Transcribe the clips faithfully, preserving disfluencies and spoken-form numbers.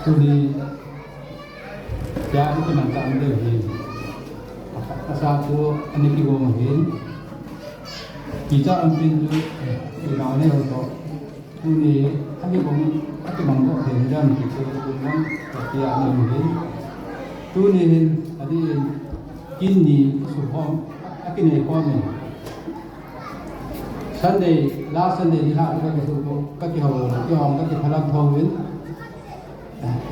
Tuni, tia, iti man ta an deu hi. Asa tu, ani kigong hin. Kicha an pin tu, eh, ina ne ho to. Tuni, ani kong, ani mang ko, eh, jam ki tu, tu mang, tia, ani hin. Tuni hin, ani hin, kin ni, su hom, aki nei hom ni. Sunday, last Sunday ni ha, ka ki su ko, ka ki ho, ki hom, ka ki phalam thong win.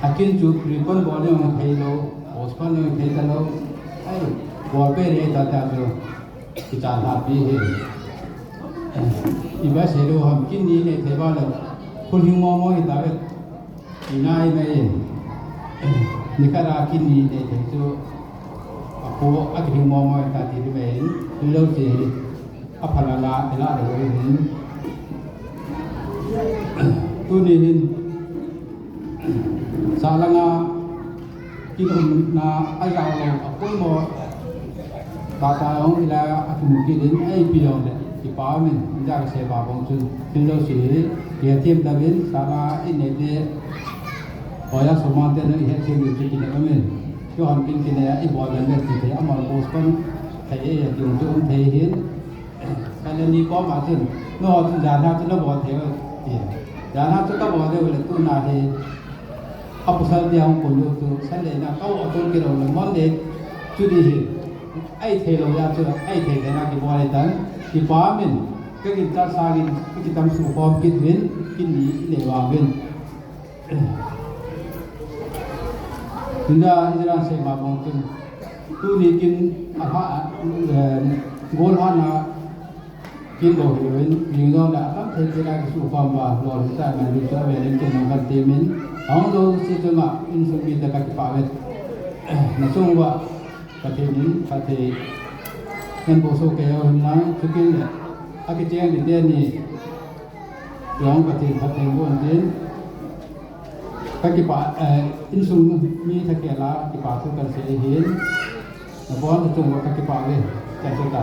Akin chu pre-con bol jong thei lou, postpone jong thei ta lou. Ai, bol pe re ta ta chu. Kicha la pi he. I ba se lou ham kin ni nei thei ba lou. Khul hing mo mo hi ta ve. I nai mai. Ni kha ra kin ni nei thei chu. A ko a ki hing mo mo hi ta ti mai. Ni lou si. A phalala, ila le hin. Tuni hin, salanga, kin umna, a jao lo, a poi mo, ta ta ong ila, a kimu kit in, a ipi ong le, kipa min, ja ka se ba bong chun, kin lo si, ki ha thim ta bin, sala, i ne te, oya so man te no, i ha thim ni ti kin le min, ki hon kin kin le, i bol le ti te, a mon postpone, thei e, ti ong tu um thei hin, Ka le ni ko ma chun, no chun jan ha chun na bol thei u, ti. Jan ha chun ka bol thei u le tuna hi, a pasal dia hung kun u chu, Sunday na kau a tun ki lo le Monday chu di hi. Ai thei lo ya chu, ai thei thei na ki bol le tan, kipa min, ka kin cha sa gin, ki tam su khom kit vin, kin ni le wa vin. Inda Israel se ma bong chun. Tuni kin a ha, eh, gol ha na kin lo hi lo in, ning lo na a tam thei thei na ki su khom ba, lo hi ta man di cha ve len kin nong kan ti min. Hong lo si chunga, insung mi ta ka kipa ve. Na sung wa, Pathen in, Pathen. Nan bo so ke yo hin lang, chu kin le. A ki cheng di te ni. Jong Pathen, Pathen bon din. Ka kipa, eh, insung mi tha ke la, kipa thu kan sei hin. Na bon thu chung ka kipa ve, kan sei ta.